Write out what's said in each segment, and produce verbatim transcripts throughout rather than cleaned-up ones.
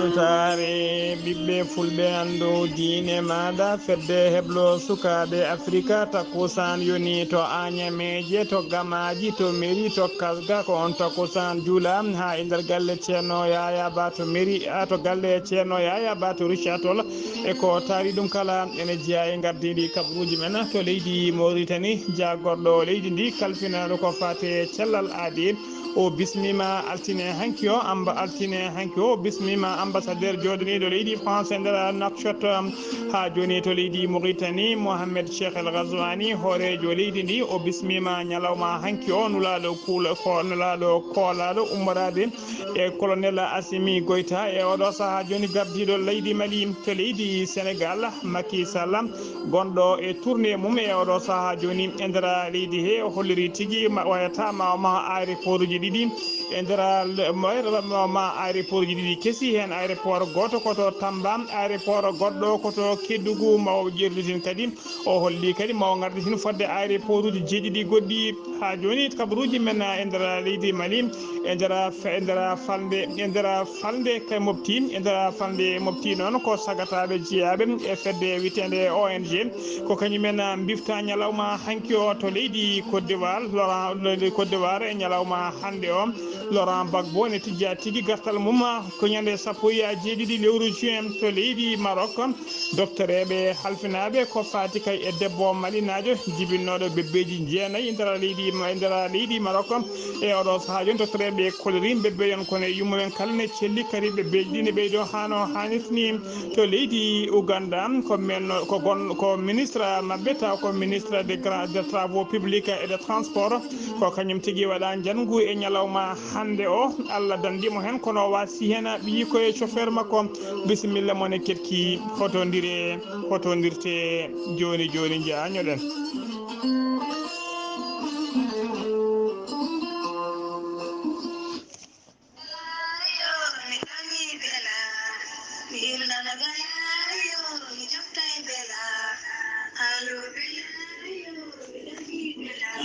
Weltaare ɓiɓɓe fulɓe, anndu diine maaɗa, fedde heblo sukaaɓe Afrika, takkusaan yoni to Añameeje, to Gamaaji, to Meri, to Kasga, ko on takkusaan juula haa e nder galle Ceerno Yaya Ba to Meri, haa to galle Ceerno Yaya Ba to Richard Toll. E ko taari ɗum kala ene jeyaa e ngardiiɗi kabaruuji men to leydi Mauritanie, jaagorɗo leydi ndi, kalfinaaɗo ko faati e cellal aadi. O bismiima altine hanki o, amba-, altine hanki o, o bismiima ambassadeur jooɗaniiɗo leydi France e nder Nouakchott, um, haa jooni to leydi Mauritanie, Mohamed Cheikh El Ghazouani, hooreejo leydi ndi. O bismiima ñalawma hanki o, nulaaɗo kuula-, ko nulaaɗo koolaaɗo ummoraade e colonel Assimi Goïta. E oɗo sahaa jooni, gardiiɗo leydi Mali to leydi Sénégal, Macky Sall, gonɗo e tournée mum e oɗo sahaa jooni e nder leydi he, o holliri tigi ma wayata ma, ma aéroport uji ɗiɗi e nder le-, ma, ma aéroport uji ɗiɗi kesi, heen aéroport gooto ko to Tamba, aéroport goɗɗo ko to Kédougou, ma o ƴerlitin kadi, o holli kadi ma o ngarditin fodde aéroport uji jeeɗiɗi goɗɗi. Haa jooni kabaruuji men e nder leydi Mali, e nder fe-, e nder falnde, e nder falnde kay Mopti, e nder falnde Mopti noon ko sagataaɓe jeyaaɓe e fedde wiyeteende O N G, ko kañum en mbifta ñalawma hanki o to leydi Côte d'Ivoire, Laurent, leydi Côte d'Ivoire e ñalawma hannde o. Laurent Gbagbo ne tijja tigi gartal mum ko ñande sappo e jeeɗiɗi lewru juin to leydi Maroc. Doftoreeɓe halfinaaɓe ko faati kay e debbo malinaajo jibinnooɗo bebbeeji jeenayi e nder leydi, e nder leydi Maroc. E oɗo sahaa jooni, doftoreeɓe kolori bebbeeji on kono e yumma men kala ne celli, kadi bebbeeji ɗi ne ɓeydo haa no haanirta ni. To leydi Uganda, ko men, ko gon-, ko ministre maɓɓe, taw ko ministre des grands, des travaux publics et des transports, ko kañum tigi waɗa njanngu e ñalawma hannde o. Allah danndi mo heen, kono o waasi heen ɓiyi ko e chauffeur makko. Bisimilla mon e keɗki, hotondire, hotondirte jooni jooni, njaañoɗen.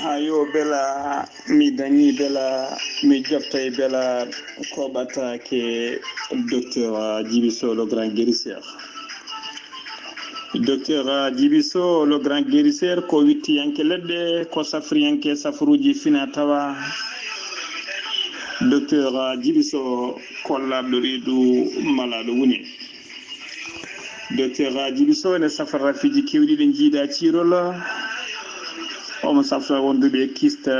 Ayo, bela, mi dañi bela, mi jottay bela, ko ɓataake docteur Djiby Sow, le grand guérisseur. Docteur Djiby Sow, le grand guérisseur, ko wittiyanke leɗɗe, ko safriyanke safruuji fina tawa. Docteur Djiby Sow, ko laaɓɗo reedu, malaaɗo woni. Docteur Djiby Sow ene safra rafiiji keewɗi ɗi njiida ciirol. Omo safra wonduɓe kyste,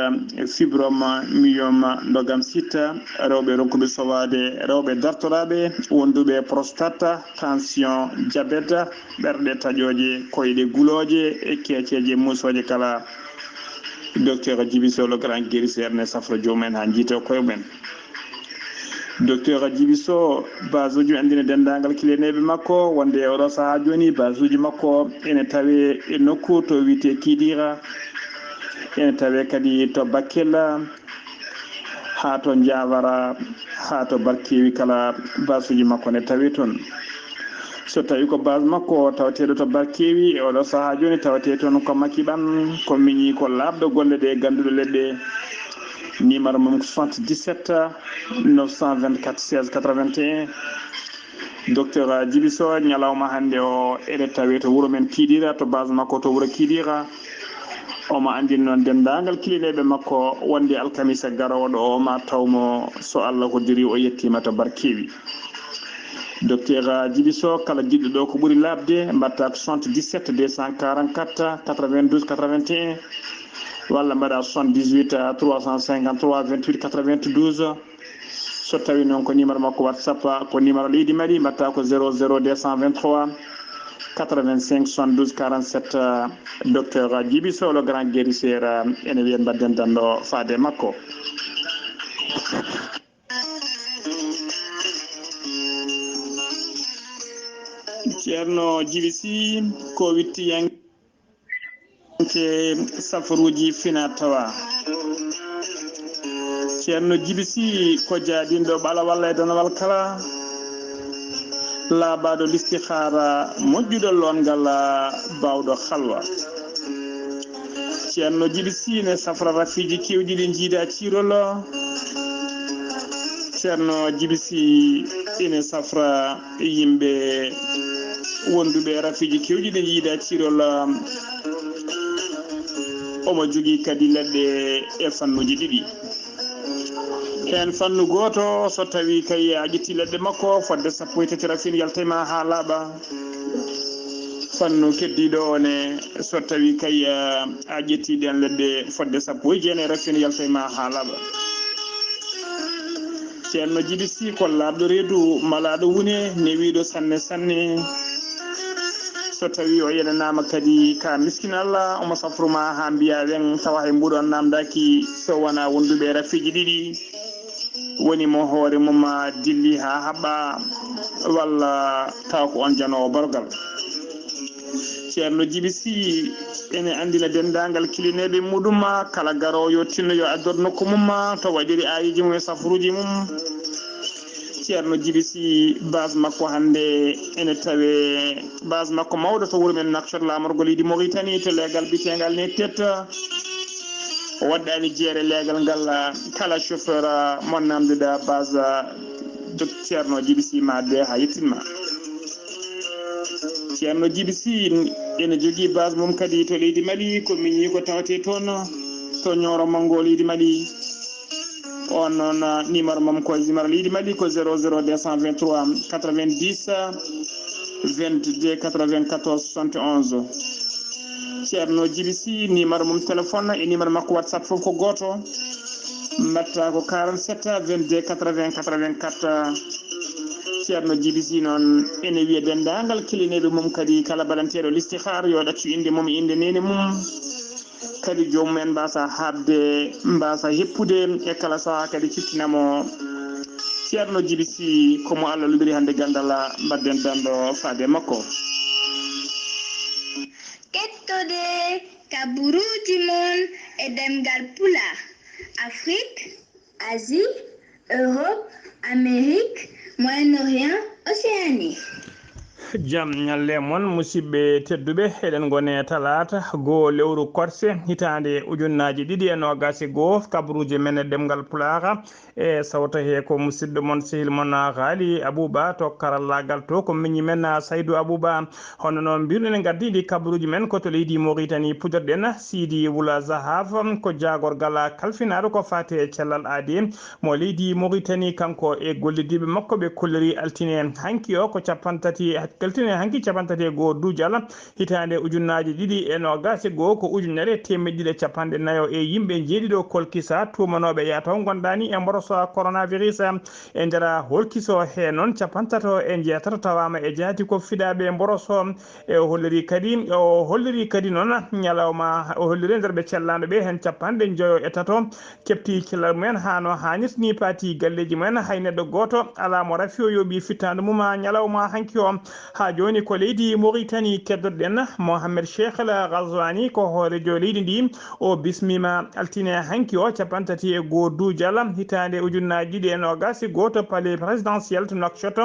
fibrome, myome, ndogam sita, rewɓe ronkuɓe sowaade, rewɓe dartoraaɓe, wonduɓe prostate, tension, diabète, ɓerɗe taƴooje, koyɗe gulooje e keeceeje muusooje kala. Docteur Djiby Sow, le grand guérisseur, ne safra joomum en haa njiita koye mum en. Docteur Djiby Sow, basuuji anndini denndaangal kiliyaneeɓe makko wonde e oɗo sahaa jooni basuuji makko ene tawee e nokku to wiyetee Kidira, ene tawee kadi to Bakel, haa to Njaawara, haa to Barkeewi kala, basuuji makko ne tawee toon. So tawii ko base makko tawateeɗo to Barkeewi, e oɗo sahaa jooni tawetee toon ko Makiɓan, ko miñi ko laaɓɗo golle ɗe, gannduɗo leɗɗe. Numéro mum ko soixante-dix-sept neuf cent vingt-quatre seize quatre-vingt-un. Docteur Djiby Sow, ñalawma hannde o, eɗe tawee to wuro men Kidira, to base makko to wuro Kidira. Omo anndini noon denndaangal kiliyaneeɓe makko wonde alkamisa garoowo ɗo o ma taw mo, so Allah hoddiri, o yettiima to Barkeewi. Docteur Djiby Sow, kala jiɗɗo ɗo ko ɓuri laaɓde, mbaɗta ko soixante-dix-sept deux cent quarante-quatre quatre-vingt-douze quatre-vingt-un, walla mbaɗa soixante-dix-huit trois cent cinquante-trois vingt-huit quatre-vingt-douze. So tawii noon ko numéro makko WhatsApp, ko numéro leydi Mali, mbaɗta ko zéro zéro deux cent vingt-trois quatre-vingt-cinq soixante-douze quarante-sept. Docteur Djiby Sow, le grand guérisseur, ene wiya mbaɗden danndo faade makko. Ceerno Djiby Sy, ko wittiyanke safaruuji fina tawa. Ceerno Djiby Sy ko jaadinɗo ɓalawal e danawal kala, laabaɗo listihaara, moƴƴuɗo loongal, baawɗo halwa. Ceerno Djiby Sy ne safra rafiiji keewɗi ɗi njiida ciirol. Ceerno Djiby Sy ene safra yimɓe wonduɓe e rafiiji kewɗi ɗe jiida cirol. Omo jogii kadi leɗɗe e fannuuji ɗiɗi. Heen fannu gooto, so tawii kay a ƴetti leɗɗe makko fodde sappo e tati rafin, yalta e ma haa laaɓa. Fannu keddiiɗo o ne, so tawii kay a ƴetti ɗeen leɗɗe fodde sappo e jeenayi rafin, yalta e ma haa laaɓa. Ceerno Jibi Sii ko laaɓɗo reedu, malaaɗo wune, newiiɗo sanne sanne. So tawii o yenanaama kadi ka miskin Allah, omo safru ma haa mbiya weŋ, tawa hay mbuuɗo on naamndaaki so wonaa wonduɓe e rafiiji ɗiɗi. Woni mo hoore mum dilli haa haɓɓa, walla taw ko on janoowo borgal. Ceerno Jibi Sii ene anndina denndaangal kilineeɓe muɗum, kala garoowo yo tinno yo addor nokku mum to waɗiri aayeeji mum e safuruuji mum. Ceerno Jibi Sii, base makko hannde ene tawe, base makko mawɗo to wuro men Nouakchott, laamorgo leydi Mauritanie, to leegal biteengal ne Teta. O waɗɗaani jeere leegal ngal, kala chauffeur mo naamnduɗa base, jok Ceerno Jibi Sii ma de haa yettin ma. Ceerno Jibi Sii ene jogii base mum kadi to leydi Mali, ko miñi ko tawete toon to Ñooro Manngo leydi Mali. On noon, numéro mum ko numéro leydi Mali ko zéro zéro deux cent vingt-trois quatre-vingt-dix vingt-deux quatre-vingt-quatorze soixante et onze. Ceerno Jibi Sii, numéro mum téléphone e numéro makko WhatsApp fof ko gooto. Mbaɗta ko quarante-sept vingt-deux quatre-vingts quatre-vingt-quatre. Ceerno Jibi Sii noon ene wiya denndaangal kilineeɓe mum kadi, kala baɗanteeɗo listihaar yo ɗaccu innde mum e innde neene mum. Kadi joomum en mbasa haɓde, mbasa heppude e kala sahaa kadi ciftina mo. Ceerno Jibi Sii ko mo Allah luɓiri hannde ganndal, mbaɗden danndo faade e makko. Kettode kaburuuji mon e ɗemngal Pulaar, Afrik, Asie, Europe, Amérique, Moyen-Orient, Océanie. Jam ñalle mon, musidɓe tedduɓe, eɗen ngone talaata goo lewru korse hitaande ujunnaaji ɗiɗi e noogaas e goo, kabaruuji men e ɗemngal Pulaar. E sawta he ko musidɗo mon, sehil mon, Ghali Abouba to karallaagal to, ko miñi men, Saydou Abouba. Hono noon mbirɗen, en ngardiiɗi kabaruuji men ko to leydi Mauritanie, puɗɗorɗen Sidi Wula Zahaf, ko jaagorgal kalfinaaɗo ko faati e cellal aadi mo leydi Mauritanie, kanko e gollidiiɓe makko ɓe kolliri altine hanki o ko capanɗe tati, altine hanki capanɗe tati e goo duujal hitaande ujunnaaji ɗiɗi e noogaas e goo, ko ujunere teemedde ɗiɗi e capanɗe nayo e yimɓe njeeɗiɗo kolkisa tuumanooɓe yataw ngondaani e mboroso coronavirus. E nder holkiso he noon, capanɗe tato e jeetato tawaama e jaati ko fiɗaaɓe mboroso. E o holliri kadi, o holliri kadi noon ñalawma, o holliri e nder ɓe cellaano ɓe heen capanɗe njoyo e tato kepti cellal mumen haa no haanirta ni, paati galleeji mumen, hay neɗɗo gooto alaa mo rafi o yooɓi fittaandu mum haa ñalawma hanki o. Haa jooni ko leydi Mauritanie keddoɗen Mohamed Cheikh El Ghazouani, ko hooreejo leydi ndi. O bismiima altine hanki o, capanɗe tati e goo duujal hitaande ujunnaaji ɗiɗi e noogaas e goo to palais présidentiel to Nouakchott.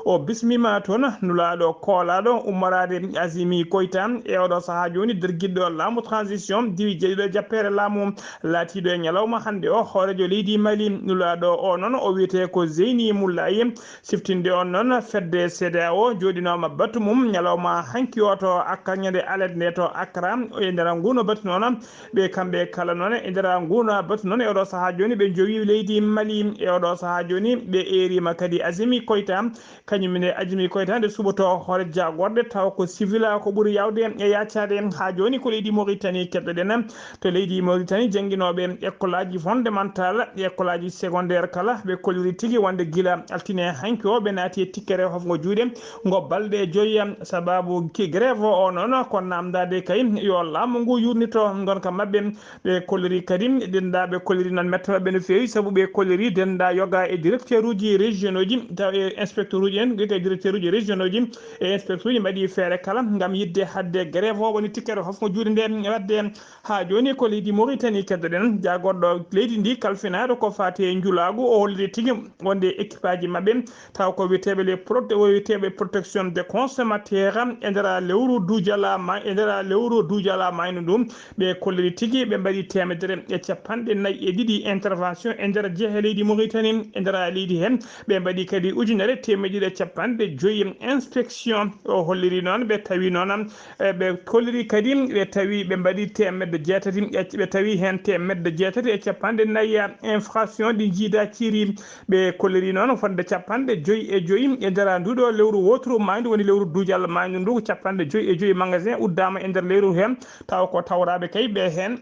O bismiima toon nulaaɗo koolaaɗo ummoraade Azimi Koyta e oɗo sahaa jooni dergiɗɗo laamu transition diwi jeeɗiɗo jappeere laamu, laatiiɗo e ñalawma hannde o hooreejo leydi Mali. Nulaaɗo o noon o wiyetee ko Zeyni Moulaye. Siftinde on noon, fedde C D A O jooɗinooma batu mum ñalawma hanki o to Accra ñande alet nde to Accra. E nder nguuno batu noon, ɓe kamɓe kala noon e nder nguuno batu noon, e oɗo sahaa jooni ɓe njowi leydi Mali. E oɗo sahaa jooni ɓe eeriima kadi Azimi Koyta. Kañum ne Azimi Koyta nde suɓoto hoore jaagorɗe, tawa ko civil ko ɓuri yawde e yaacaade. Haa jooni ko leydi Mauritanie keɗɗoɗen. To leydi Mauritanie, jannginooɓe école aji fondamental e école aji secondaire kala, ɓe kolliri tigi wonde gila altine hanki o, ɓe naati e tikkere hofngo juuɗe ngo balɗe joyi. Sababu ki grève o noon ko namdaade kay yo laamu ngu yurnito ngonka maɓɓe. Ɓe kolliri kadi, denndaa ɓe kolliri noon mettooɓe no feewi, sabu ɓe kolliri denndaa yoga e directeur uji régionaux ji, taw e inspecteur uji en, e directeur uji régionaux ji e inspecteur uji mbaɗi feere kala ngam yiɗde haɗde grève o, woni tikkere hofngo juuɗe nde waɗde. Haa jooni ko leydi Mauritanie keddoɗen, jaagorɗo leydi ndi kalfinaaɗo ko faati e njulaagu, o holliri tigi wonde équipe aji maɓɓe, taw ko wiyeteeɓe les prote-, wiyeteeɓe protection de consommateur e nder lewru duujala ma e nder lewru duujala mayno ɗum ɓe kolliri tigi ɓe mbaɗi temedere e capanɗe nayi e ɗiɗi intervention e nder jehe leydi Mauritanie e nder leydi he ɓe mbaɗi kadi ujunere temeɗɗe ɗiɗi e capanɗe joyi inspection o holliri noon ɓe tawi noon e ɓe kolliri kadi ɓe tawi ɓe mbaɗi temedde jeetati e ɓe tawi heen temedde jeetati e capanɗe nayi infraction ɗi jiida ciiri ɓe kolliri noon fodde capanɗe joyi e joyi e nder nduɗo lewru woturu maydu woni lewru duujal maydu ndu capanɗe joyi e joyi magasin uddama e nder lewru he taw ko tawraɓe kay ɓe heen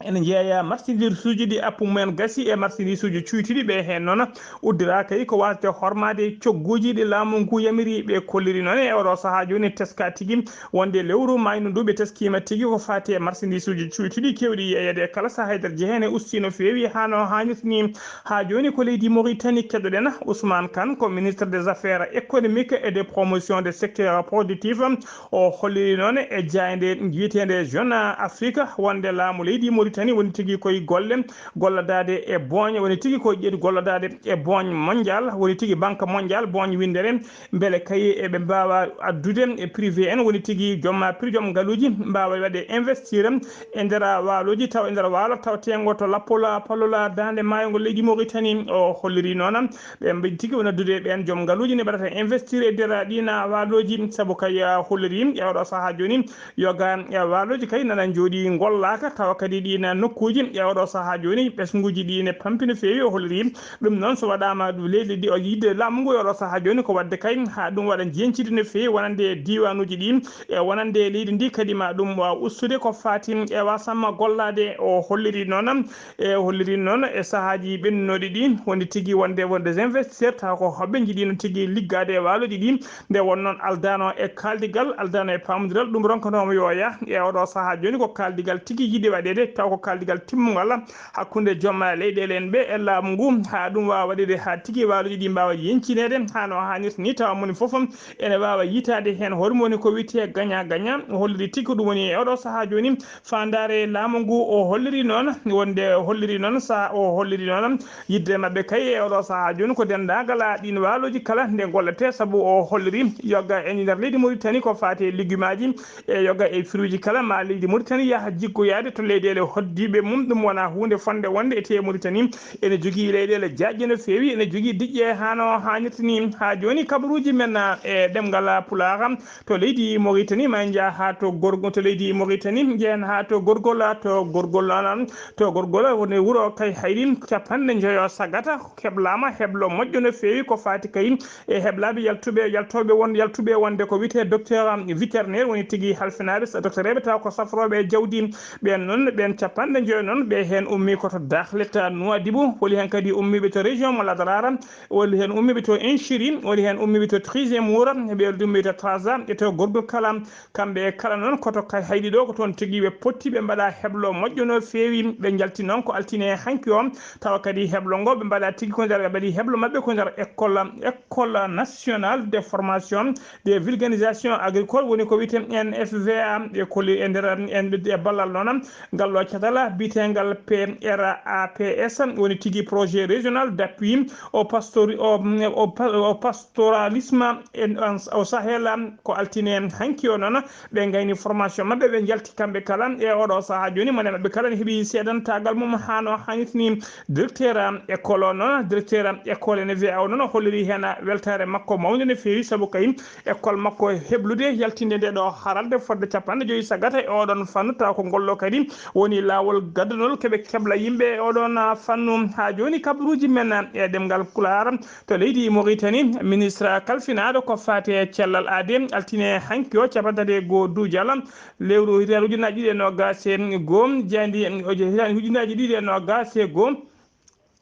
ene jeeya marchandise uji ɗi appu mumen gasi e marchandise uji cuytuɗi ɓe heen noon uddira kay ko wasde hormade cogguji ɗi laamu ngu yamiri ɓe kolliri noon e oɗo saaha joni teska tigi wonde lewru maydu ndu ɓe teskima tigi ko fati e marchandise uji cuytuɗi kewɗi yeeyede e kala saaha e nder jehe ne usti no feewi hano hannirta ni ha joni ko leydi Mauritanie keɗoɗen Ousmane Kane ko ministre des affaires économiques et de promotion des secteurs productifs o holliri noon e jayde wiyetede Jeune Afrique wonde laamu leydi Mauritanie woni tigi koye golle gollodade e booñe woni tigi ko ƴeeɗi gollodade e booñ mondial woni tigi banque mondial booñ windere beele kay eɓe mbawa addude e privé en woni tigi joom pri joom ngaluji mbawa waɗe investir e nder waaloji taw e nder waalo taw tengo to lappola palola dande maayo ngo leydi Mauritanie o holliri noon ɓe mbaɗi tigi wona dude ɓen joom ngaluuji ne mbaɗata investir e nder ɗina waalooji sabu kay holliri e oɗo saha joni yoga e waalooji kay nana jooɗi ngollaaka tawa kadi ɗina nokkuuji e oɗo saha joni ɓesnguuji ɗi ne pampi no feewi o holliri ɗum noon so waɗama ɗum leydi ndi o yidde laamu ngu e oɗo saha joni ko wadde kay ha ɗum waɗa jencidi no feewi wonande e diwanuuji ɗi e wonande e leydi ndi kadi ma ɗum wawa ustude ko fati e wasamma gollade o holliri noon e holliri noon e sahaaji ɓennunoɗi ɗi woni tigi wonde won des investisseurs taw ko hoɓɓe jiɗino tigi liggade e waaloji ɗi nde wonnoon aldano e kaldigal aldano e pamondiral ɗum ronkanoma yo yah e oɗo saha joni ko kaldigal tigi yiɗi waɗede taw ko kaldigal timmugal hakkunde joom leyɗele en ɓe e laamu ngu ha ɗum wawa waɗede ha tigi waaloji ɗi mbawa yencinede hano hannirta ni tawa moni foof ene wawa yitade hen hoɗum woni ko wiyete gagnant gagnant holliri tigi ko ɗum woni e oɗo saha joni fandare laamu ngu o holliri noon wonde o holliri noon sa o holliri noon yidde maɓɓe kay e oɗo saha joni ko dendagal ɗin waaloji kala nde gollete sabu o holliri yoga e nder leydi Mauritanie ko fati e liggumaji e yoga e firuji kala ma leydi Mauritanie yaha jiggoyade to leyɗele hoddiɓe mum ɗum wona hunde fonde wonde e te Mauritanie ene jogii leyɗele jaajje no feewi ene jogii diƴƴe hano hannirta ni ha joni kabaruji men e ɗemgal pulaar to leydi Mauritanie ma en jaa ha to gorgo to leydi Mauritanie jehen ha to gorgol to gorgol to gorgol woni wuro kay hayri capanɗe njoyo sagata heblama heblo moƴƴo no feewi ko fati kay e heblaɓe yaltuɓe yaltoɓe won yaltuɓe wonde ko wiyete docteur vétérinaire woni tigi halfinaɓe docteur eɓe taw ko safroɓe e jawdi ɓen noon ɓen capanɗe njoyo noon ɓe hen ummi ko to dahleta Nouadhibou holi hen kadi ummiɓe to région mo Ladarara woni heen ummiiɓe to Inchiri, woni heen ummiiɓe to Treizième Moura, ɓe ummiiɓe to Trarza, e to Gorgol Kala. Kamɓe e kala noon, koto kay hayɗi ɗo, ko toon tigi ɓe potti, ɓe mbaɗa heblo moƴƴo no feewi. Ɓe njalti noon ko altine hanki o, tawa kadi heblo ngo ɓe mbaɗa tigi ko nder, ɓe mbaɗi heblo maɓɓe ko nder école, école nationale de formation des vulgarisations agricoles, woni ko wiyetee N F V A, e koli e nder, e ballal noon, ngal ɗo catal biyetengal P R A P S, woni tigi projet régional d'appui au pastori-, au, au pa-, au pastoralisme en, en, au Sahel, ko altine hanki o noon, ɓe ngayni formation maɓɓe, ɓe njalti kamɓe kala e oɗo saha jooni, mone maɓɓe kala ne heɓi seedantaagal mum haa no hannirta ni. Directeur école o noon, directeur école ene wiya o noon, o holliri heen weltaare makko mawnde no feewi, sabu kay école makko heblude yaltinde nde ɗo haralde fodde capanɗe joyi sagata e oɗon fannu, tawa ko ngol ɗo kadi woni laawol gaddanol keɓe kebla yimɓe e oɗon, ah, fannu. Haa jooni kabaruuji men, ah, e ɗemngal Pulaar to leydi Mauritanie, ministre kalfinaaɗo ko faati e cellal aade, altine hanki o, capanɗe tati e goo duujal, lewru hitaande ujunnaji ɗiɗi e noogas e goo, jayndi, o je-, hitaande ujunnaji ɗiɗi e noogas e goo.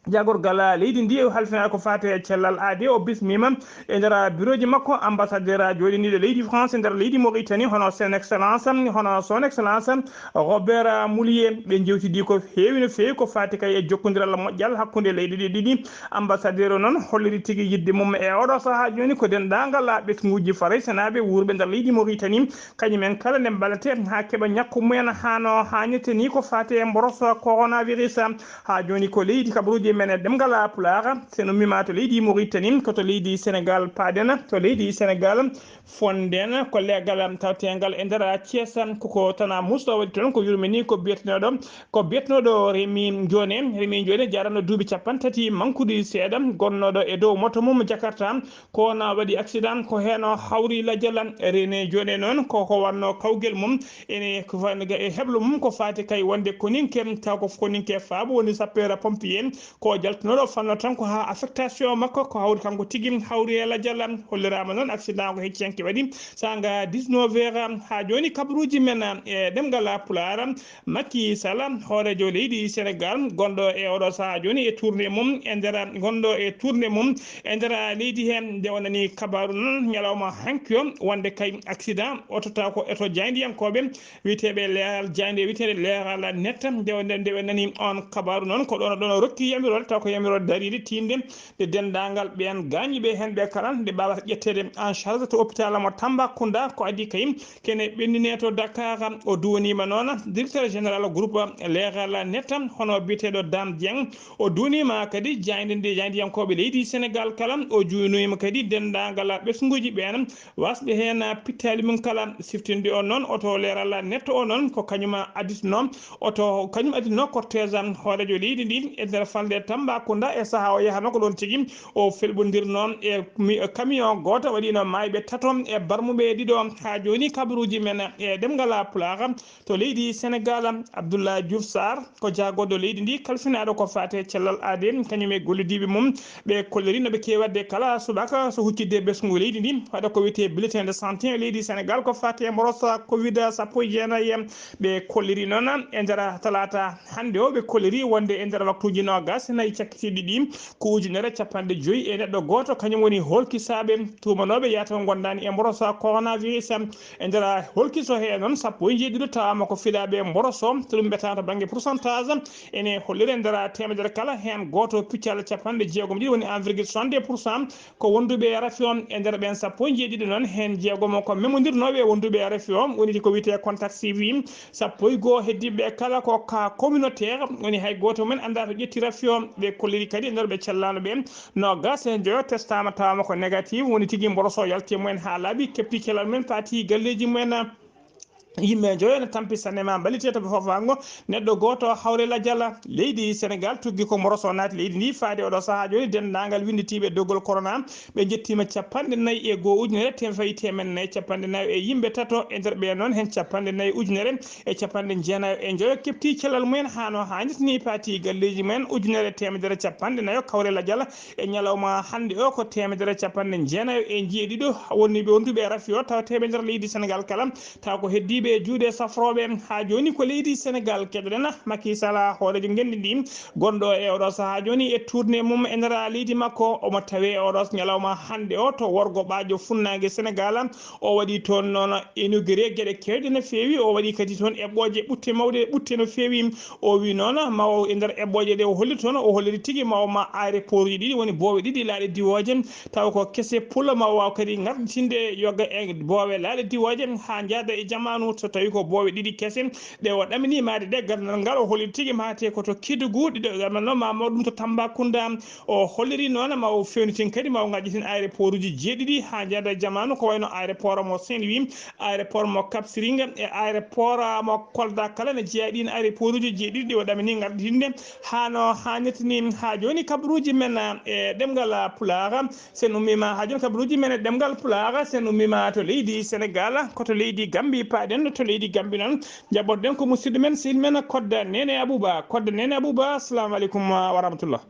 Jagorgal leydi ndi halfinaade ko faati e cellal aadi, o bismiima e nder birooji makko ambassadeur jooɗiniiɗo leydi France e nder leydi Mauritanie, hono Son Excellence, hono Son Excellence Robert Moulier. Ɓe njewtidi ko heewi no feewi ko faati kay e jokkondiral moƴƴal hakkunde leyɗe ɗe ɗiɗi. Ambassadeur o noon holliri tigi yiɗde mum e oɗo sahaa jooni ko denndaangal ɓesnguuji faraysenaaɓe wuurɓe nder leydi Mauritanie, kañum en kala nde mbaɗate haa keɓa ñakku mumen haa no haanirta ni ko faati e mboros coronavirus. Haa jooni ko leydi kabaruuji Men e ɗemngal Pulaar, so en ummiima to leydi Mauritanie, ko to leydi Senegaal paaɗen, to leydi Senegaal fonden, ko leegal tawteengal e nder Thiès, ko ko Tana Moussa waɗi toon, ko yurmini ko biyetenooɗo, ko biyetenooɗo Remi Ndione. Remi Ndione jaranno duuɓi capanɗe tati mankuɗi seeɗa, gonnooɗo e dow moto mum Jakarta, ko na waɗi accident, ko heen o hawri lajal. Remi Ndione noon, ko ko wanno kawgel mum, ene ko fa-, e heblo mum ko faati kay wonde koninke, taw ko koninke faabo woni sapeur pompier, ko jaltunooɗo fanno tan ko haa affectation makko, ko hawri kanko tigi hawri e lajal. Holliraama noon accident ko hecciyanke waɗi, sanga dix-neuf heures. Haa jooni kabaruuji men e ɗemngal Pulaar, Macky Sall, hooreejo leydi Senegaal, gonɗo e oɗo sahaa jooni e tournée mum e nder, gonɗo e tournée mum e nder leydi heen. Nde o nani kabaaru noon ñalawma hanki o, wonde kay accident oto taw ko oto jaayndiyankooɓe wiyeteeɓe leeral jaaynde wiyeteeɓe leeral netta. Nde o, nde, nde ɓe nani on kabaaru noon, ko ɗoon, ɗoon o rokki yamiroore, taw ko yamiroore dariinde tiinde nde denndaangal ɓeen gaañiiɓe heen ɓe kala nde mbaawata ƴetteede en charge to hôpital mo Tambacounda. Ko adii kay kene ɓennine to Dakar. O duwaniima noon directeur général groupe leeral netta, hono biyeteeɗo Dame Dieng. O duwaniima kadi jaaynde nde jaayndiyankooɓe leydi Senegaal kala. O juwinoyima kadi denndaangal ɓesnguuji ɓeen, wasɓe heen pittaali mum kala. Siftinde on noon, oto leeral netta o noon, ko kañum additno, oto kañum additno cortège am hooreejo leydi ndi e nder falnde Tambacounda e sahaa o yahanoo ko ɗoon tigi. O felɓondirno e mi-, camion gooto, waɗiino maayɓe tato e barmuɓe ɗiɗo. Haa jooni kabaruuji men e ɗemngal Pulaar, to leydi Senegaal, Abdoulaye Diouf Sarr, ko jaagorɗo leydi ndi, kalfinaaɗo ko faati e cellal aadee, kañum e gollidiiɓe mum, ɓe kolliri no ɓe keewi waɗde kala subaka so huccitde ɓesngu leydi ndi, waɗa ko wiyetee bulletin de santé e leydi Senegaal ko faati e mboros covid sappo e jeenayi. Ɓe kolliri noon e nder talaata hannde o, ɓe kolliri wonde e nder waktuuji noogaas e nayi cakkitiiɗi ɗi, ko ujunere capanɗe joyi e neɗɗo gooto, kañum woni hoolkisaaɓe tuumanooɓe yataw ngondaani e mboros coronavirus. E nder hoolkiso hee noon, sappo e njeeɗiɗo tawaama ko filaaɓe mboros o, to ɗum ɓetaama to bannge pourcentage, ene holliri e nder teemedere kala heen gooto, puccal capanɗe jeegom ɗiɗi, woni un virgule soixante-deux pour cent, ko wonduɓe e rafi o. E nder ɓeen sappo e njeeɗiɗo noon, heen jeegomo ko memondirnooɓe e wonduɓe e rafi o, woni ko wiyetee contact suivi. Sappo e goo heddiiɓe kala ko cas communautaire, woni hay gooto mum en anndaa to ƴetti rafi o. Ɓe kolliri kadi e nder ɓe cellaano ɓe, noogaas e njoyo testaama tawaama ko négatif, woni tigi mboros o yalti e mumen haa laaɓi, keɓti cellal mumen, paati galleeji mumen. Yimɓe njoyo ene tampi sanne ma mballite to ɓe fofaango neɗɗo gooto hawre lajal. Leydi Senegaal tuggi ko mboros o naati leydi ndi faade oɗo sahaa jooni. Denndaangal winnditiiɓe doggol corona ɓe njettiima capanɗe nayi e goo ujunere teemedde, fayi teemedde nayi capanɗe nayi e yimɓe tato. E nder ɓe noon, heen capanɗe nayi ujunere e capanɗe jeenayo e njoyo keɓti cellal mumen haa no haanirta ni, paati galleeji mumen. Ujunere teemedere capanɗe nayo kawre lajal e ñalawma hannde o, ko teemedere capanɗe jeenayo e jeeɗiɗo woni ɓe wonduɓe e rafi o, tawateeɓe nder leydi Senegaal kala, taw ko heddiiɓe e juuɗe safrooɓe. Haa jooni ko leydi Senegaal keɗoɗen, Macky Sall, hooreejo ngenndi ndi, gonɗo e oɗo sahaa jooni e tournée mum e nder leydi makko. Omo tawee e oɗo ñalawma hannde o to worgo ɓaajo funnaange Senegaal. O waɗi toon noon inauguré geɗe keewɗe no feewi. O waɗi kadi toon eɓɓooje ɓutte mawɗe ɓutte no feewi. O wi noon ma o e nder eɓɓooje ɗe o holli toon, o holliri tigi ma o ma aéroport ji ɗiɗi, woni boowe ɗiɗi laaɗe diwooje, taw ko kese pula, ma o waaw kadi ngarɗitinde yoga e boowe laaɗe diwooje haa njaada e jamaanu. So tawi ko boowe ɗiɗi kese ɗe o ɗamini maade ɗe, gardal ngal o holliri tigi ma te ko to Kédougou, ɗiɗo gardal noon ma mawɗum to Tambacounda. O holliri noon ma o fewnitin kadi ma o ngarɗitin aéroport uji jeeɗiɗi haa njaada e jamaanu, ko wayno aéroport mo Saint-Louis, aéroport mo Cap Skirring e aéroport mo Kolda kala ne jeyaa ɗiin aéroport uji jeeɗiɗi ɗi o ɗamini ngarɗitinde haa no haanirta ni. Haa jooni kabaruuji men e ɗemngal Pulaar, sen ummiima haa jooni kabaruuji men e ɗemngal Pulaar, sen ummiima to leydi Senegaal, ko to leydi Gambi paaɗen. To leydi Gambi noon, jaɓɓoɗen ko musidɗo men, sehil men Kodda Nene Abuba. Kodda Nene Abuba, assalamu aleykum wa rahmatullah.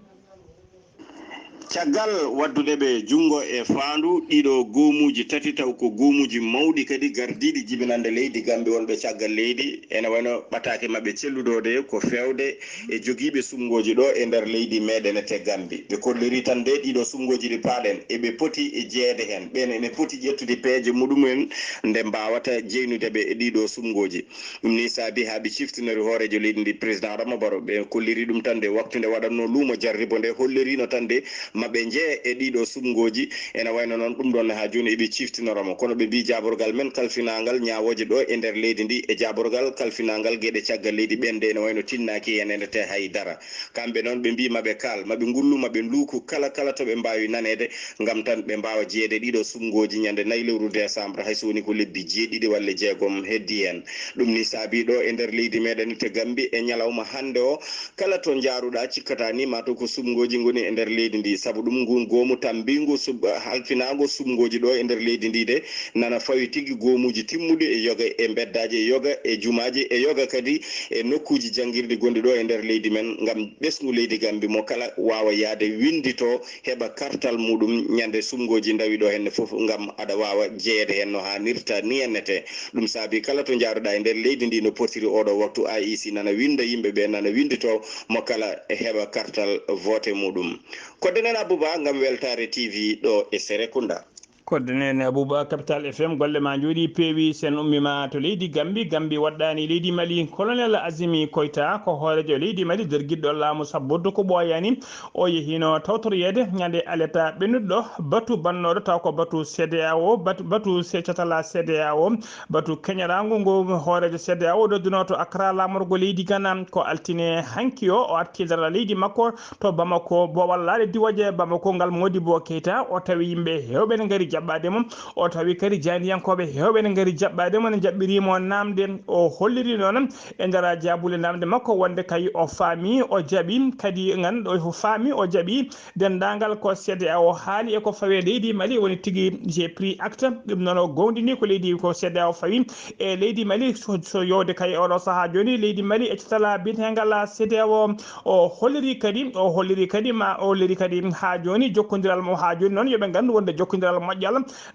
Caggal waddude ɓe junngo e faandu ɗiɗo goomuuji tati, taw ko goomuuji mawɗi kadi gardiiɗi jibinannde leydi Gammbi, wonɓe caggal leydi, ene wayno ɓataake maɓɓe celluɗo de ko feewde e jogiiɓe suɓngooji ɗo e nder leydi meeɗen ete Gammbi. Ɓe kolliri tan de ɗiɗo suɓngooji ɗi paaɗen, eɓe poti e jeyeede heen. Ɓeen ene poti ƴettude peeje muɗumen nde mbaawata jeynude ɓe e ɗiɗo suɓngooji. Ɗum nii saabi haa ɓe ciftinori hooreejo leydi ndi, Président Adama Barrow. Ɓe kolliri ɗum tan de waktu nde waɗatnoo luumo jarribo nde, holliriino tan de maɓɓe njee e ɗiɗo suɓngooji. Ene wayno noon ɗum ɗoon haa jooni eɓe ciftinora mo. Kono ɓe mbii jaaborgal men kalfinaangal ñaawooje ɗo e nder leydi ndi e jaaborgal kalfinaangal geɗe caggal leydi ɓennde ene wayno tinnaaki heen ene te hay dara. Kamɓe noon ɓe mbii maɓe kaal, maɓe ngullu, maɓe nduuku kala, kala to ɓe mbaawi naneede, ngam tan ɓe mbaawa jeyeede ɗiɗo suɓngooji ñande nayi lewru décembre, hay so woni ko lebbi jeeɗiɗi walla jeegom heddi heen. Ɗum ni saabii ɗo e nder leydi meɗen te Gambi e ñalawma hannde o, kala to njaaruɗaa cikkata ni ma to ko suɓngooji ngoni e nder leydi ndi. Sabu ɗum ngun goomu tammbingu suɓ-, halfinaango suɓngooji ɗo e nder leydi ndi de nana fawi tigi goomuuji timmuɗi e yoga e mbeddaaji e yoga e jumaaji e yoga kadi e nokkuuji janngirɗi gonɗi ɗo e nder leydi men ngam ɓesngu leydi Gambi mo kala waawa yahde winndito heɓa kartal muɗum ñande suɓngooji ndawi ɗo henne fof ngam aɗa waawa jeyeede heen no haanirta ni ennete. Ɗum saabii kala to njaaruɗaa e nder leydi ndi no potiri oɗo waktu A E C nana winnda yimɓe ɓe nana winndito mo kala heɓa kartal vote muɗum. Kodde nen Abouba ngam weltaare T V ɗo e Serekunda. Kodde nen Abouba, Capital F M, golle ma njooɗi peewi, sen ummi ma to leydi Gambi. Gambi waɗɗaani leydi Mali. Colonel Azimi Koyta ko hooreejo leydi Mali dergiɗɗo laamu sabbordu ko ɓooyaani. O yehiino tawtoroyeede ñande aleta ɓennuɗo batu bannooɗo taw ko batu C D A O, batu, batu se-, catala C D A O, batu keñaraangu ngu hooreejo C D A O nodduno to Accra laamorgo leydi Ghana. Ko altine hanki o, o arti dara leydi makko to Bamako, bo wallaade diwoje Bamako ngal Modibo Keita. O tawi yimɓe heewɓe ne ngari jaɓɓaade mo. O tawi kadi jaandiyankooɓe heewɓe ne ngari jaɓɓaade mo, ne jaɓɓiri mo naamde. O holliri noon e nder jaabule naamde makko wonde kay o faami, o jaɓi, kadi ganndo o faami, o jaɓi denndaangal ko C D A O haali e ko fawe leydi Mali, woni tigi j'ai pris acte. Ɗum noon o gowndini ko leydi ko C D A O fawi e leydi Mali. So, so yowde kay oɗo sahaa jooni leydi Mali e catala biyetengal C D A O, o holliri kadi, o holliri kadi ma, o holliri kadi haa jooni jokkondiral mo, haa jooni noon yo ɓe nganndu wonde jokkondiral moƴƴal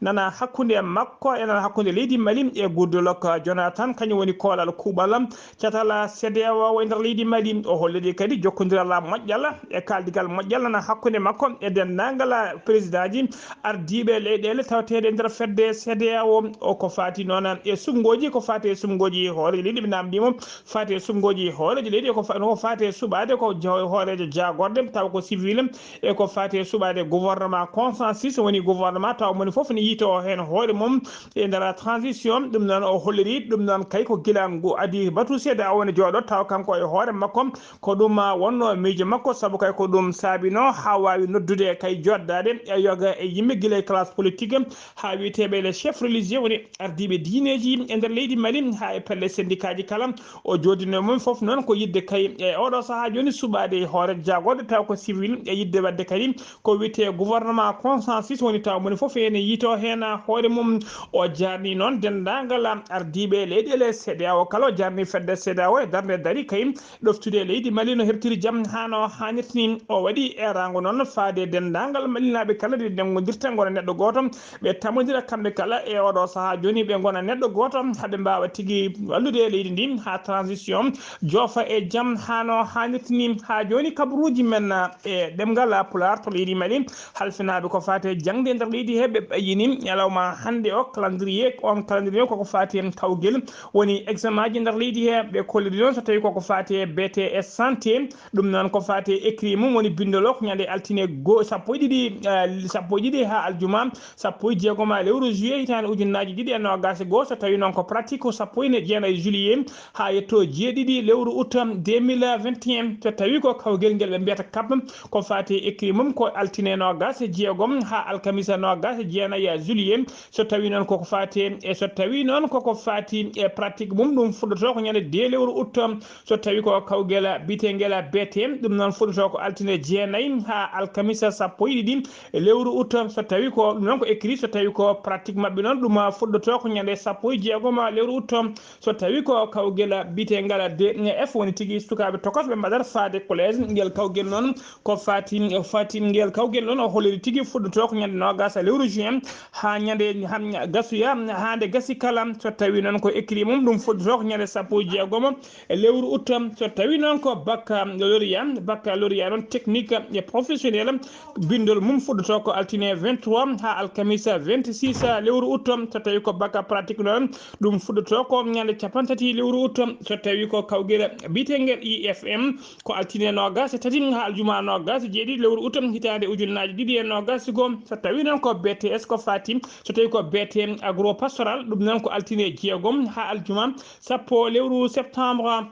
nana hakkunde makko e nana hakkunde leydi Mali e Goodluck Jonathan, kañum woni koolal kuuɓal catal C D A O e nder leydi Mali. O holliri kadi jokkondiral moƴƴal e kaaldigal moƴƴal nana hakkunde makko e denndaangal présidentji ardiiɓe leyɗeele tawateeɗe e nder fedde C D A O. O ko faati noon e suɓngooji, ko faati e suɓngooji hooreejo leydi, ɓe naamndii mo faati e suɓngooji hooreejo leydi, ko fa-, ko faati e suɓaade ko jo-, hooreejo jaagorɗe taw ko civil, e ko faati e suɓaade gouvernement consensus, woni gouvernement taw moni fof ne yiytoo heen hoore mum e nder transition. Ɗum noon o holliri ɗum noon kay ko gila ngu adii batu C D A O ne jooɗo taw kanko e hoore makko ko ɗum, ah, wonno miijo makko, sabu kay ko ɗum saabino haa waawi noddude kay joɗdaade e yoga e yimɓe gila e classe politique haa wiyeteeɓe les chefs religieux, woni ardiiɓe diineeji e nder leydi Mali, haa e pelle syndicat ji kala. O jooɗino mum fof noon ko yiɗde kay e oɗo sahaa jooni suɓaade e hoore jaagorɗe taw ko civil e yiɗde waɗde kadi ko wiyetee gouvernement consensus, woni taw moni fof ene yiytoo heen hoore mum. O jarni noon denndaangal ardiiɓe leyɗeele C D A O kala, o jarni fedde C D A O e darnde dari kay ɗoftude leydi Mali no hertiri jam haa no haanirta ni. O waɗi eeraango noon faade denndaangal Malinaaɓe kala nde nanngondirta ngona neɗɗo gooto, ɓe tamondira kamɓe kala e oɗo sahaa jooni ɓe ngona neɗɗo gooto haa ɓe mbaawa tigi wallude leydi ndi haa transition joofa e jam haa no haanirta ni. Haa jooni kabaruuji men e ɗemngal Pulaar to leydi Mali, halfinaaɓe ko faati e jaŋde nder leydi he, ɓe ɓayyini ñalawma hannde o calendrier, on calendrier koko faati e kawgel woni examen ji nder leydi he. Ɓe kolliri noon so tawi koko faati e B T S santé, ɗum noon ko faati e écrit mum woni binndol o ko ñande altine go-, sappo e ɗiɗi, eh, sappo e ɗiɗi haa aljuma sappo e jeegom lewru juillet hitaande ujunnaaji ɗiɗi e noogaas e goo. So tawi noon ko pratique ko sappo e jeenayi juillet haa yetto jeeɗiɗi lewru août deux mille vingt et un. So tawi ko kawgel ngel ɓe mbiyata kap, ko faati e écrit mum ko altine noogaas e jeegom haa alkamisa noogaas e jeenayi juillet. So tawi noon koko faati e, so tawi noon koko faati e pratique mum, ɗum fuɗɗotoo ko ñande deux lewru août. So tawi ko kawgel biyeteengel B T M, ɗum noon fuɗɗotoo ko altine jeenayi haa alkamisa sappo e ɗiɗi lewru août. So tawi ko ɗum noon ko écrit, so tawi ko pratique maɓɓe noon, ɗum fuɗɗotoo ko ñande sappo e jeegom lewru août. So tawi ko kawgel biyeteengel D F, woni tigi sukaaɓe tokosɓe mbaɗata faade collège, ngel kawgel noon ko faati, faati ngel kawgel noon o holliri tigi fuɗɗotoo ko ñande noogaas lewru en haa ñande han gasuya, haa nde gasi kala. So tawi noon ko écrit mum, ɗum fuɗɗotoo ko ñande sappo e jeegomo e lewru août. So tawi noon ko baccalauréat, baccalauréat noon technique et professionnel, binndol mum fuɗɗotoo ko altine vingt-trois haa alkamisa vingt-six lewru août. So tawi ko bac pratique noon, ɗum fuɗɗotoo ko ñande cappanɗe tati lewru août. So tawi ko kawgel biyeteengel I F M, ko altine noogaas e tati haa aljuma noogaas e jeeɗiɗi lewru août hitaande ujunnaaji ɗiɗi e noogaas e goo. So tawi noon ko B T S, ko faati, so tawi ko B T agro-pastoral, ɗum noon ko altine jeegom haa aljuma sappo lewru septembre.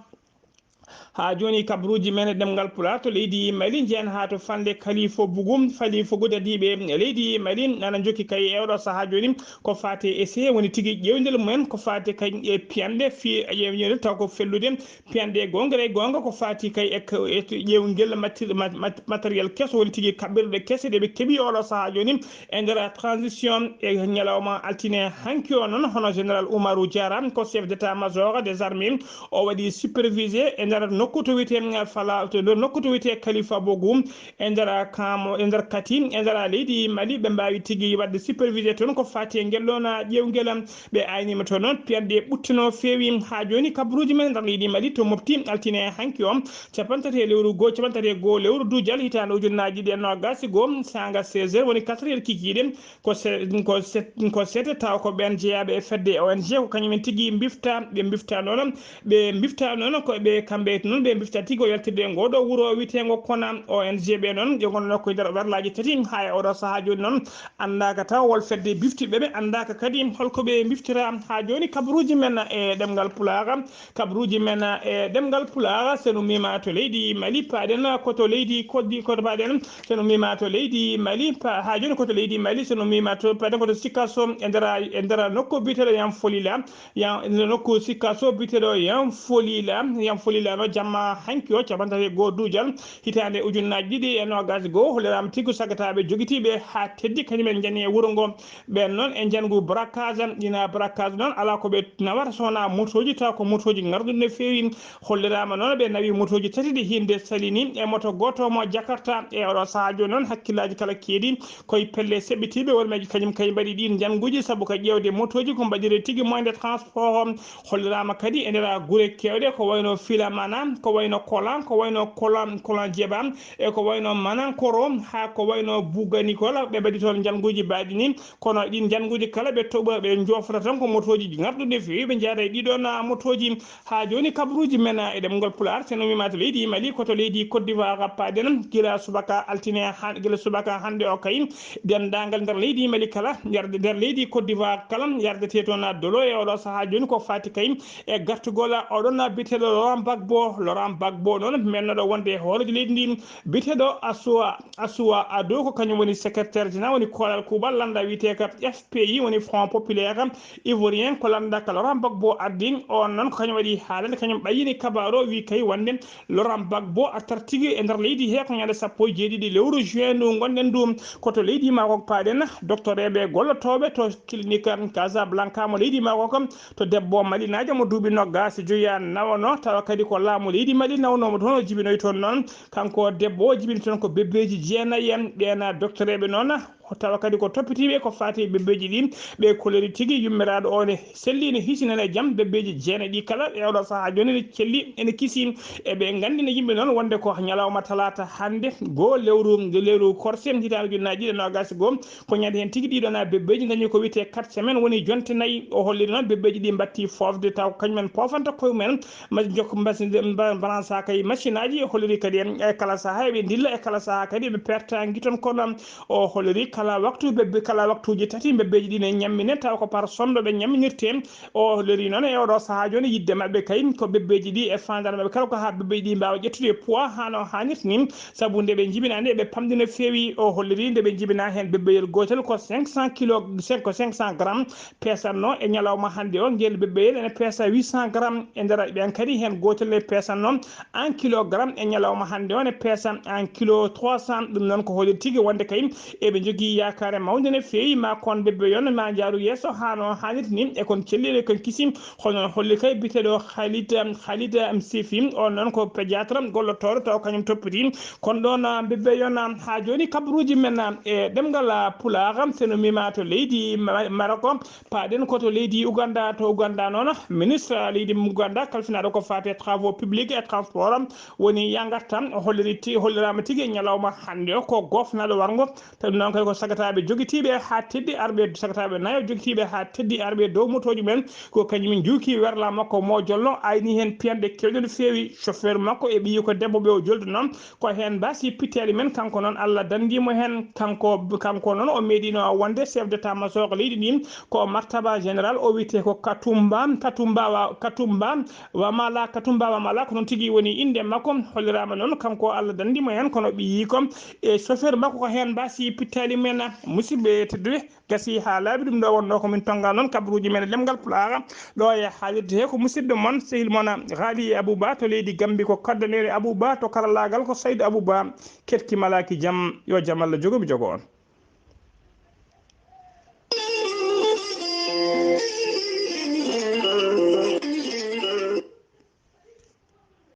Haa jooni, kabaruuji men e ɗemngal Pulaar to leydi Mali njeyan haa to fanɗe Kalifa Bugu. Kalifa Bugu, dadiiɓe leydi Mali nana njokki kay e oɗo sahaa jooni ko faati e essai woni tigi ƴeewndel mumen, ko faati kay e piyanɗe fii ƴeewndel taw ko fellude piyanɗe goonga e goonga, ko faati kay e k-, e to ƴeewngel matti-, mat-, mat-, matériel keso woni tigi kaɓɓirɗe kese ɗe ɓe keɓi oɗo sahaa jooni. E nder transition e ñalawma altine hanki o noon, hono général Oumarou Diarra, ko chef d'état-major des armées, o waɗi supervisé e nder nokku to wiyetee Fala, to nder nokku to wiyetee Kalifa Bogu, e nder Kamo, e nder Kati, e nder leydi Mali, ɓe mbaawi tigi waɗde supervisé toon ko faati e ngel ɗoon ƴeewngel. Ɓe aynima toon noon piyanɗe ɓutte no feewi. Haa jooni, kabaruuji men nder leydi Mali to Mopti, altine hanki o, cappanɗe tati e lewru goo, cappanɗe tati e goo lewru duujal hitaande ujunnaaji ɗiɗi e noogaas e goo, saanga seize heures woni quatre heures kikiiɗe, ko se-, ko se-, ko seete taw ko ɓeen jeyaaɓe e fedde O N G, ko kañum en tigi mbifta, ɓe mbifta noon, ɓe mbifta noon ko ɓe kamɓe noon ɓe mbifta tigi o yaltirde e ngoo ɗoo wuro wiyeteengo Kona. O N G ɓe noon ɓe ngonno ko e nder werlaaji tati haa e oɗo sahaa jooni noon anndaaka taw hol fedde biftiiɓe ɓe, anndaaka kadi holko ɓe mbiftira. Haa jooni kabaruuji men e ɗemngal Pulaar, kabaruuji men e ɗemngal Pulaar, so no mima to leydi Mali, paaɗen ko to leydi Koddi, ko to paaɗen, so no mima to leydi Mali, pa-, haa jooni ko to leydi Mali, so no mima to paaɗen ko to Sikaso, e nder, e nder nokku biyeteeɗo Yan Folila, Yan, e nder nokku Sikaso biyeteeɗo Yan Folila, Yan Folila no jamma hanki o, cappanɗe tati e goo duujal, hitaande ujunnaaji ɗiɗi e noogaas e goo, holliraama tigi sagataaɓe jogitiiɓe haa teddi, kañum en njani e wuro ngo. Ɓeen noon e njanngu braquage, ina braquage noon alaa ko ɓe nawata so wonaa motooji, taw ko motooji ngarɗuɗi no feewi. Holliraama noon ɓe nawi motooji tati ɗi hinde salini e moto gooto mo Jakarta. E oɗo sahaa jooni noon hakkillaaji kala keedi koye pelle seɓɓitiiɓe wonɓe kañum kay mbaɗi ɗiin njannguuji sabu ko ƴeewde motooji ko mbaɗiree tigi moyen de transport. Holliraama kadi e nder gure keewɗe ko wayno Filamana, ko wayno Kola, ko wayno Kola, Kola Jeba, e ko wayno Manankoro, haa ko wayno Bugani Kola, ɓe mbaɗi toon njannguuji mbaɗi ni. Kono ɗiin njannguuji kala ɓe toɓa, ɓe njoofata tan ko motooji ngarɗuɗi no feewi, ɓe njahata e ɗii ɗoon motooji. Haa jooni kabaruuji men e ɗemngal Pulaar, so no mima to leydi Mali, ko to leydi Côte d'Ivoire paaɗen, gila subaka altine han-, gila subaka hannde o kay, denndaangal nder leydi Mali kala, yarde nder leydi Côte d'Ivoire kala, yardetee toon dolo e oɗo sahaa jooni ko faati kay e gartugol oɗon biyeteeɗo Laurent Gbagbo. Laurent Gbagbo noon mennoɗo wonde e hooreejo leydi ndin, biyeteeɗo Assoua, Assoua Addo, ko kañum woni secrétaire général, woni koolal kuuɓal lannda wiyetee ka F P I, woni Front Populaire Ivoirien, ko lannda ka Laurent Gbagbo addi. On noon ko kañum waɗi haalande, kañum ɓayyini kabaaru o, wi kay wonde Laurent Gbagbo artat tigi e nder leydi he ko ñande sappo e jeeɗiɗi lewru juin ndu ngonɗen ndu. Ko to leydi Maroc paaɗen, doctoreeɓe gollotooɓe to clinique Casablanca mo leydi Maroc, to debbo malinaajo mo duuɓi noggaas e joya nawano, tawa kadi ko laamu leydi Mali nawnoo mo toon, o jibinoyi toon noon. Kanko debbo o jibini toon ko bebbeeji jeenayi en, ɓeen doctoreeɓe noon, tawa kadi ko toppitiiɓe ko faati e bebbeeji ɗin, ɓe kolori tigi yummiraaɗo o ne selli, ne hiisi, nana e jam. Bebbeeji jeenayi ɗi kala e oɗo sahaa jooni ne celli, ene kisi. E ɓe nganndina yimɓe noon wonde ko ñalawma talaata hannde, goo lewru, lewru korse, hitaande ujunnaaji ɗiɗi e noogaas e goo, ko ñande heen tigi ɗiɗo na bebbeeji dañi ko wiyetee quatre semaines, woni jonte nayi. O holliri noon bebbeeji ɗi mbatti foofde, taw ko kañum en poofanta koye mumen, ma-, jokko mbasi-, mba-, mbaransa kay machine aji. O holliri kadi en e kala sahaa eɓe ndilla, e kala sahaa kadi eɓe perta ngiton, kono o holliri kala waktu bebbe, kala waktuuji tati bebbeeji ɗi ne ñammine, taw ko par sonndo ɓe ñamminirte. O holliri noon e oɗo sahaa jooni yidde maɓɓe kay ko bebbeeji ɗi e faandaare maɓɓe kala ko haa bebbeeji ɗi mbaawa ƴettude poids haa no haanirta ni, sabu nde ɓe njibinaa nde eɓe pamɗi no feewi. O holliri nde ɓe njibinaa heen bebbeyel gootel ko cinq cent kilo, cinq, ko cinq cent grammes peesatno e ñalawma hannde o. Ngel bebbeyel ene peesa huit cent grammes e nder ɓeen kadi, heen gootel ne peesatno un kilogramme e ñalawma hannde o, ne peesa un kilo trois cents. Ɗum noon ko holliri tigi wonde kay eɓe njogii Yaakaare mawnde no feewi, ma kon bébé yon ma njaaru yeeso haa no haanirta ni, e kon celliiɗo, e kon kisi. Hono holli kay biteɗo Khalid, Khalid Sifi, on noon ko pédiatre gollotooɗo taw kañum toppiti. Kon ɗoon, ah, bébé yon, ah, haa jooni kabaruuji men, ah, e ɗemngal, ah, Pulaar, so no mima to leydi Ma-, Maroko, paaɗen ko to leydi Uganda. To Uganda noon, ministre leydi Uganda kalfinaaɗo ko faati e travaux publics et transport woni Yangatta, holliri ti-, holliraama tigi e ñalawma hannde o ko gofnaaɗo warngo. Tawi noon kay ko sagataaɓe jogitiiɓe haa teddi arɓe, sagataaɓe nayo jogitiiɓe haa teddi arɓe dow motooji men, ko kañum njuuki werla makko mo jollo, ayni heen piyanɗe keewɗe no feewi. Chauffeur makko e ɓiyi ko debbo ɓe o jolduno, ko heen mbaasi pittali men. Kanko noon Allah danndii mo heen. Kanko, kanko noon o meeɗino wonde chef d'état-major leydi ndi, ko martaba général, o wiyetee ko Katumba, Katumba wa, Katumba Wamala, Katumba Wamala, ko noon tigi woni innde makko. Holliraama noon, kanko Allah danndi mo heen, kono ɓiyi ko e chauffeur makko ko heen mbaasi pittali men. Musidɓe tedduɓe, gasi haa laaɓi, ɗum ɗo wonnoo ko min tonnga noon kabaruuji men e ɗemngal Pulaar. Ɗo e haalirde he ko musidɗo mon, sehil mon, Ghali Abouba to leydi Gambi, ko coordonnateur Abouba to karallaagal ko Saydou Abouba. Keɗki malaaki jam, yo jam Allah jogo mi jogo on.